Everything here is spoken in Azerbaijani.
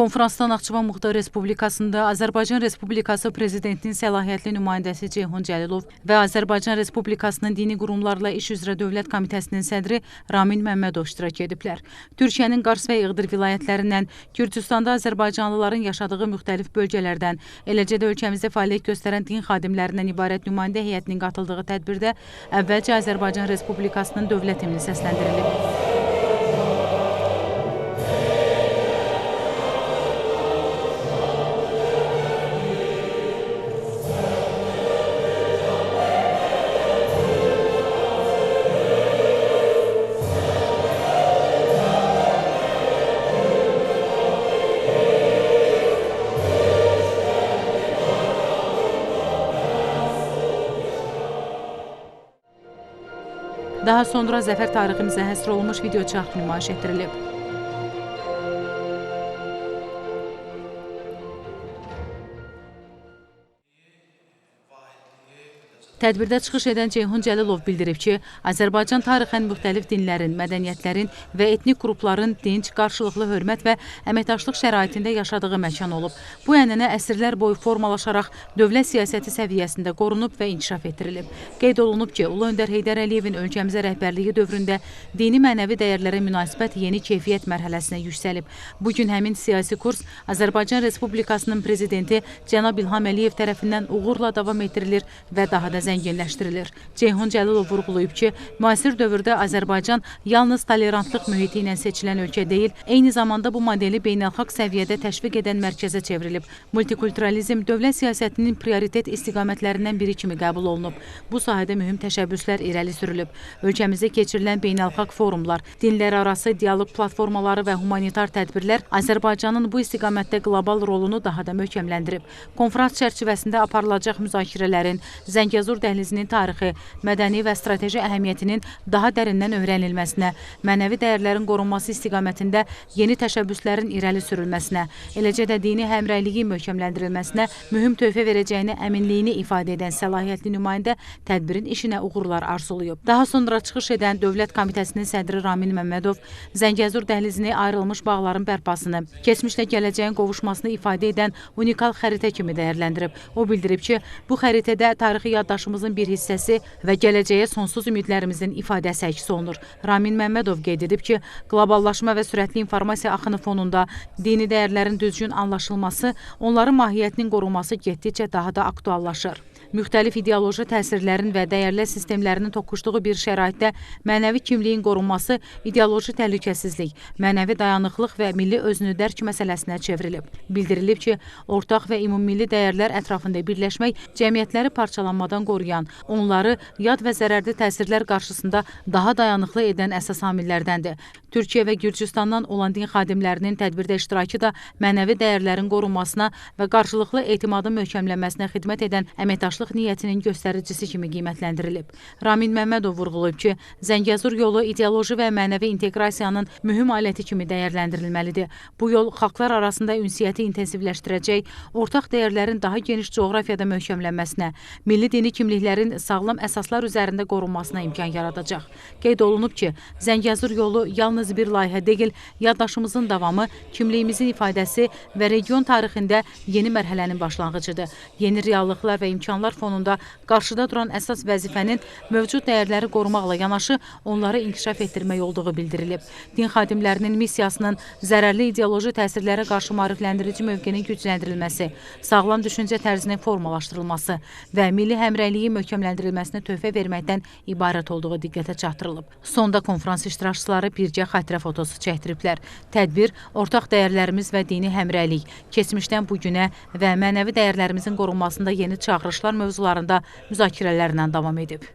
Konfransda Naxçıvan Muxtar Respublikasında Azərbaycan Respublikası Prezidentinin səlahiyyətli nümayəndəsi Ceyhun Cəlilov və Azərbaycan Respublikasının Dini Qurumlarla İş üzrə Dövlət Komitəsinin sədri Ramin Məmmədov iştirak ediblər. Türkiyənin Qars və İğdır vilayətlərindən, Gürcüstanda azərbaycanlıların yaşadığı müxtəlif bölgələrdən, eləcə də ölkəmizdə fəaliyyət göstərən din xadimlərindən ibarət nümayəndə heyətinin qatıldığı tədbirdə əvvəlcə Azərbaycan Respublikasının dövlət himni səsləndirilib. Daha sonra zəfər tariximizə həsr olunmuş video çarx nümayiş etdirilib. Tədbirdə çıxış edən Ceyhun Cəlilov bildirib ki, Azərbaycan tarixən müxtəlif dinlərin, mədəniyyətlərin və etnik qrupların dinc, qarşılıqlı hörmət və əməkdaşlıq şəraitində yaşadığı məkan olub. Bu ənənə əsrlər boyu formalaşaraq dövlət siyasəti səviyyəsində qorunub və inkişaf etdirilib. Qeyd olunub ki, Ulu Öndər Heydər Əliyevin ölkəmizə rəhbərliyi dövründə dini mənəvi dəyərlərə münasibət yeni keyfiyyət mərhələsinə yüksəlib. Bugün həmin siyasi kurs Azərbaycan Respublikasının prezidenti cənab İlham Əliyev tərəfindən uğurla davam etdirilir və daha da zənginləşdirilir. Ceyhun Cəlilov vurğulayıb ki, müasir dövrdə Azərbaycan yalnız tolerantlıq mühiti ilə seçilən ölkə deyil, eyni zamanda bu modeli beynəlxalq səviyyədə təşviq edən mərkəzə çevrilib. Multikulturalizm dövlət siyasətinin prioritet istiqamətlərindən biri kimi qəbul olunub. Bu sahədə mühüm təşəbbüslər irəli sürülüb. Ölkəmizdə keçirilən beynəlxalq forumlar, dinlərarası dialoq platformaları və humanitar tədbirlər Azərbaycanın bu istiqamətdə qlobal rolunu daha da möhkəmləndirib. Konfrans çərçivəsində aparılacaq müzakirələrin Zəngəzur dəhlizinin tarixi, mədəni və strateji əhəmiyyətinin daha dərindən öyrənilməsinə, mənəvi dəyərlərin qorunması istiqamətində yeni təşəbbüslərin irəli sürülməsinə, eləcə də dini həmrəyliyin möhkəmləndirilməsinə mühüm töhfə verəcəyinə əminliyini ifadə edən səlahiyyətli nümayəndə tədbirin işinə uğurlar arzulayıb. Daha sonra çıxış edən Dövlət Komitəsinin sədri Ramin Məmmədov Zəngəzur dəhlizini ayrılmış bağların bərpasını, keçmişlə gələcəyin qovuşmasını ifadə edən unikal xəritə kimi dəyərləndirib. O bildirib ki, bu xəritədə tarixi yaddaşımızın bir hissəsi və gələcəyə sonsuz ümidlərimizin ifadəsi əks olunur. Ramin Məmmədov qeyd edib ki, qloballaşma və sürətli informasiya axını fonunda dini dəyərlərin düzgün anlaşılması, onların mahiyyətinin qorunması getdikcə daha da aktuallaşır. Müxtəlif ideoloji təsirlərin və dəyərlər sistemlərinin toqquşduğu bir şəraitdə mənəvi kimliyin qorunması ideoloji təhlükəsizlik, mənəvi dayanıqlıq və milli özünü dərk məsələsinə çevrilib. Bildirilib ki, ortaq və ümummilli dəyərlər ətrafında birləşmək cəmiyyətləri parçalanmadan qoruyan, onları yad və zərərli təsirlər qarşısında daha dayanıqlı edən əsas amillərdəndir. Türkiyə və Gürcüstandan olan din xadimlərinin tədbirdə iştirakı da mənəvi dəyərlərin qorunmasına və qarşılıqlı etimadın möhkəmlənməsinə xidmət edən əməkdaşlıq niyyətinin göstəricisi kimi qiymətləndirilib. Ramin Məmmədov vurğulayıb ki, Zəngəzur yolu ideoloji və mənəvi inteqrasiyanın mühüm aləti kimi dəyərləndirilməlidir. Bu yol xalqlar arasında ünsiyyəti intensivləşdirəcək, ortaq dəyərlərin daha geniş coğrafiyada möhkəmlənməsinə, milli dini kimliklərin sağlam əsaslar üzərində qorunmasına imkan yaradacaq. Qeyd olunub ki, Zəngəzur yolu yalnız bir layihə deyil, yaddaşımızın davamı, kimliyimizin ifadəsi və region tarixində yeni mərhələnin başlanğıcıdır. Yeni reallıqlar və imkanlar fonunda qarşıda duran əsas vəzifənin mövcud dəyərləri qorumaqla yanaşı onları inkişaf etdirmək olduğu bildirilib. Din xadimlərinin missiyasının zərərli ideoloji təsirlərə qarşı maarifləndirici mövqenin gücləndirilməsi, sağlam düşüncə tərzinin formalaşdırılması və milli həmrəyliyin möhkəmləndirilməsinə töhfə verməkdən ibarət olduğu diqqətə çatdırılıb. Sonda konfrans iştirakçıları bircə xatirə fotosu çəkdiriblər. Tədbir ortaq dəyərlərimiz və dini həmrəylik, keçmişdən bu günə və mənəvi dəyərlərimizin qorunmasında yeni çağırışlar mövzularında müzakirələrlə davam edib.